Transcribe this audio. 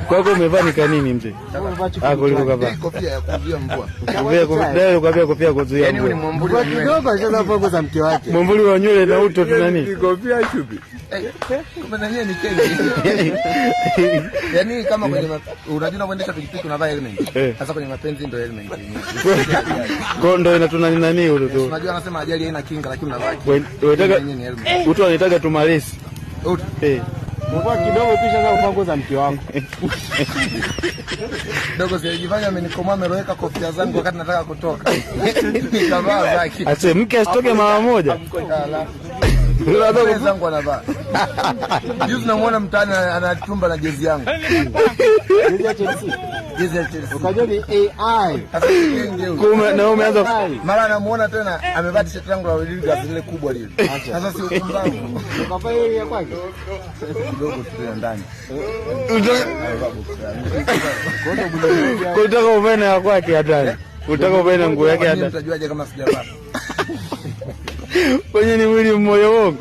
Kwako umevaa ni kanini mzee? Ah, kuliko kavaa. Kofia ya kuzuia mvua. Kofia kofia kofia kofia kuzuia Yaani ni mvua. mwambuli wa nywele. Kidogo ashaanza kuwa za mke wake. Mwamvuli wa nywele na uto tu nani? Kofia chupi. Kumbe na yeye ni kenge. Yaani kama kwenye unajua unapoendesha pikipiki unavaa helmet. Eh. Sasa kwenye mapenzi ndio helmet. Kwa ndo inatuna nani uto tu. Unajua anasema ajali haina kinga lakini unavaa kinga. Unataka Yenyewe ni helmet. uto anataka tumalesi. Uto. Eh. Mvua kidogo kisha anza kupanga za mke wako. Dogo sijifanya amenikomoa ameloweka kofia zangu wakati nataka kutoka. Nikavaa zake. Ase mke asitoke mara moja. Ala. Jezi zangu anavaa. Juzi namuona mtaani anatumba na jezi yangu. Jezi ya Chelsea. Jezi ya Chelsea. Ukajua ni AI. Sasa kenge huyu. Kume na umeanza Mara namuona tena amevaa t-shirt yangu la Rodriguez lile kubwa lile. Sasa si upumbavu. Ukavaa hiyo ya kwake. Kidogo tu ya ndani. Amevaa boxer yangu. Kutaka uvae na ya kwake hatari. Utaka uvae na nguo yake Kwani hatari. mtajuaje kama sijavaa? Kwenye ni mwili mmoja wongo.